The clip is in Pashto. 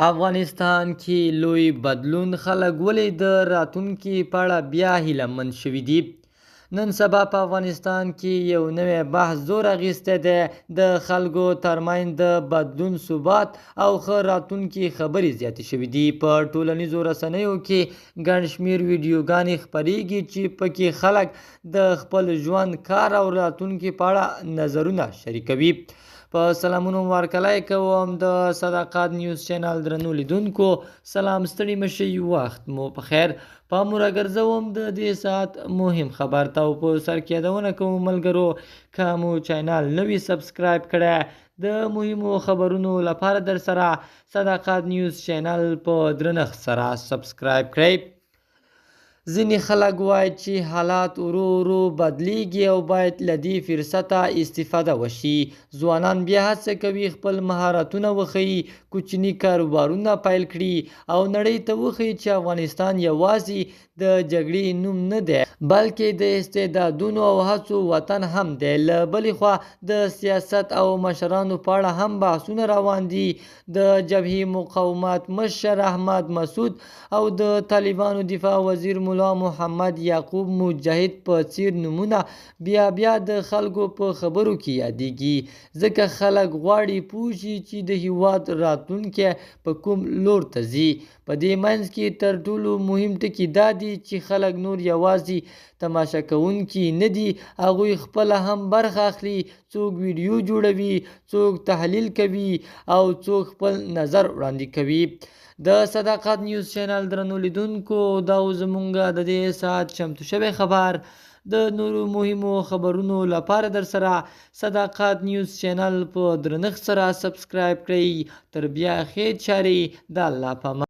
افغانستان کې لوی بدلون، خلک ولې د راتلونکي په اړه بیا هیله من شوي دي؟ نن سبا په افغانستان کې یو نوی بحث زور اخیستی دی. د خلکو ترمنځ د بدلون، ثبات او ښه راتلونکي خبرې زیاتې شوې دي. په ټولنیزو رسنیو کې ګڼ شمېر ویډیوګانې خپرېږي چې پکې خلک د خپل ژوند، کار او راتلونکي په اړه نظرونه شریکوي. په سلامونو هرکلی کوم د صداقت نیوز چینل درنو لیدونکو. سلام، ستړي مشي، وخت مو په خیر. پام راګرځوم د دې ساعت مهم خبر ته او په سر کې یادونه کوم ملګرو، که مو چینل نوی سبسکرایب کړی، د مهمو خبرونو لپاره در سره صداقت نیوز چینل په درنښت سره سبسکرایب کړئ. ځینې خلک وایي چې حالات ورو ورو بدلیږي او باید له دې فرصته استفاده وشي. ځوانان بیا هڅه کوي خپل مهارتونه وښيي، کوچني کاروبارونه پیل کړي او نړۍ ته وښيي چې افغانستان یوازې د جګړې نوم نه دی، بلکې د استعدادونو او هڅو وطن هم دی. له بلې خوا د سیاست او مشرانو په اړه هم بحثونه روان دي. د جبهې مقاومت مشر احمد مسعود او د طالبانو دفاع وزیر ملا محمد یعقوب مجاهد په څیر نومونه بیا بیا د خلکو په خبرو کې یادېږي، ځکه خلک غواړي پوه شي چې د هیواد راتلونکی په کوم لور ته ځي. په دې منځ کې تر ټولو مهم ټکي دا دي چې خلک نور یوازې تماشا کوونکي نه دي، هغوی خپله هم برخه اخلي. څوک ویډیو جوړوي، څوک تحلیل کوي او څوک خپل نظر وړاندې کوي. د صداقت نیوز چینل درنو لیدونکو، دا و زمونږ د دې ساعت چمتو شوی خبر. د نورو مهمو خبرونو لپاره در سره صداقت نیوز چینل په درنښت سره سبسکرایب کړئ. تر بیا خیر چارې، د الله په امان.